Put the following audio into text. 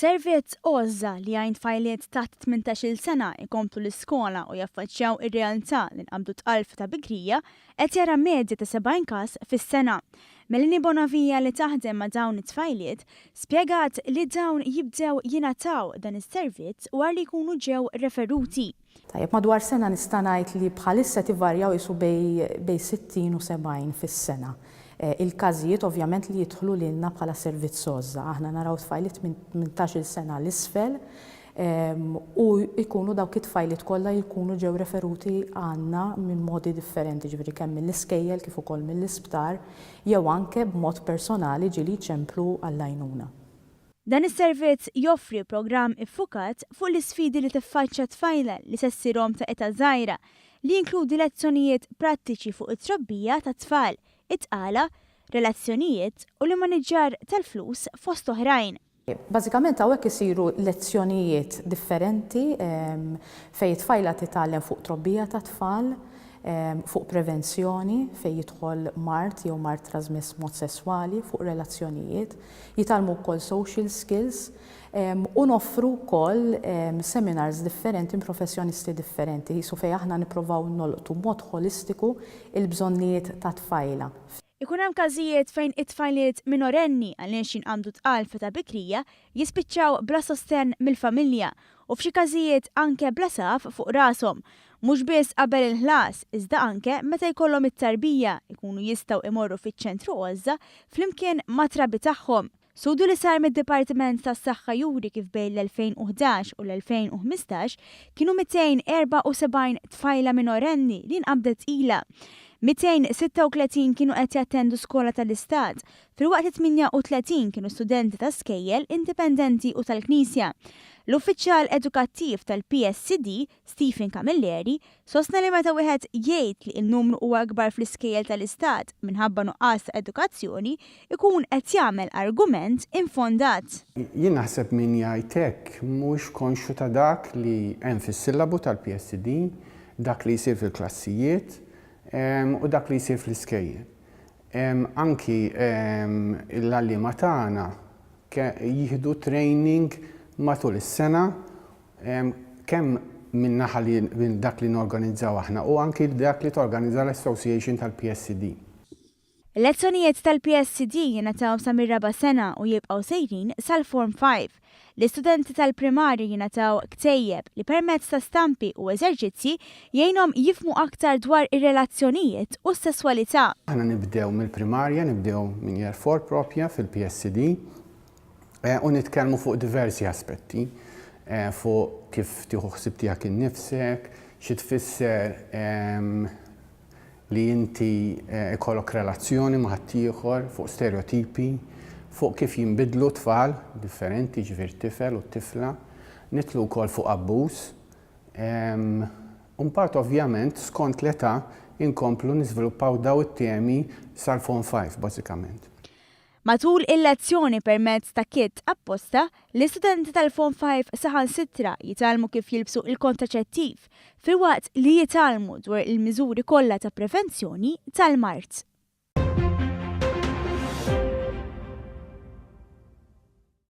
Servizz Għożża li jgħin tfajliet taħt 18-il sena jkomplu l-iskola u jaffaċċjaw ir-realtà li nqabdu tqal f'età bikrija qed jara medja ta' 70 każ fis-sena. Melanie Bonavia li taħdem ma' dawn it-tfajliet spjegat li dawn jibdew jingħataw dan is-servizz wara li jkunu ġew referuti. Tajjeb, madwar sena nista' ngħid li bħalissa qed ivarjaw qisu bejn 60 u 70 fis-sena. Il-każijiet ovvjament li jidħlu lilna bħala servizz għożża. Aħna naraw tfajliet minn 18-il sena 'l isfel u jkunu dawk it-tfajliet kollha li jkunu ġew referuti għandna minn modi differenti, jiġifieri kemm mill-iskejjel kif ukoll mill-isptar jew anke b'mod personali ġieli jċemplu għall-għajnuna. Dan is-servizz joffri programm iffukat fuq l-isfidi li tiffaċċja tfajla li se ssir omm ta' età żgħira, li jinkludi lezzjonijiet prattiċi fuq it-trobbija tat-tfal, it-tqala, relazzjonijiet u l-immaniġġjar tal-flus fost oħrajn. Bażikament hawnhekk isiru lezzjonijiet differenti fejn it-tfajla titgħallem fuq trobbija tat-tfal, fuq prevenzjoni fejn jidħol mard jew mard trasmess b'mod sesswali, fuq relazzjonijiet. Jitgħallmu wkoll social skills u noffru wkoll seminars differenti minn professjonisti differenti, qisu fejn aħna nipprovaw nolqtu b'mod ħolistiku il-bżonnijiet tat-tfajla. Ikun hemm każijiet fejn it-tfajliet minorenni għaliex jinqabdu tqal f'età bikrija jispiċċaw bla sostenn mill-familja u f'xi każijiet anke bla saqaf fuq rashom. Mhux biss qabel il-ħlas, iżda anke meta jkollhom it-tarbija jkunu jistgħu imorru fiċ-ċentru għożża flimkien mat-trabi tagħhom. Studju li sar mid-Dipartiment tas-Saħħa juri kif bejn l-2011 u l-2015 kienu 274 tfajla minorenni li nqabdet tqila. 236 kienu qed jattendu skola tal-istat, filwaqt li 38 kienu studenti ta' skejjel indipendenti u tal-Knisja. L-uffiċjal edukattiv tal-PSCD, Stephen Camilleri, sostna li meta wieħed jgħid li n-numru huwa ikbar fl-iskejjel tal-istat minħabba nuqqas ta' edukazzjoni, ikun qed jagħmel argument infondat. Jien naħseb min jgħid hekk mhuwiex konxju ta' dak li hemm fis-sillabu tal-PSD, dak li jsir fil-klassijiet u dak li jsir fl-iskejjel. Anki l-għalliema tagħna jieħdu training matul is-sena kemm min naħa li minn dak li norganizzaw aħna u anki dak li torganizza l-Association tal-PSD. Il-lezzjonijiet tal-PSD jingħataw sa mir-raba' sena u jibqgħu sejrin sal-Form Five. L-istudenti tal-primarja jingħataw ktejjeb li permezz ta' stampi u eżerċizzji jgħinhom jifhmu aktar dwar ir-relazzjonijiet u s-sesswalità. Aħna nibdew mill-primarja, nibdew minn Year Four propja fil-PSD u nitkellmu fuq diversi aspetti, fuq kif tieħu ħsieb tiegħek innifsek, xi tfisser li inti ikollok relazzjoni ma' ħaddieħor, fuq stereotipi, fuq kif jinbidlu tfal differenti, jiġifieri t-tifel u t-tifla. Nidħlu wkoll fuq abbuż. U mbagħad ovvjament skont l-età inkomplu niżviluppaw daw it-temi sal-Form 5 bażikament. Matul il-lezzjoni permezz ta' kit apposta, l-istudenti tal-Form 5 saħansitra jitgħallmu kif jilbsu il-kontraċettiv, filwaqt li jitgħallmu dwar il-miżuri kollha ta' prevenzjoni tal-mard.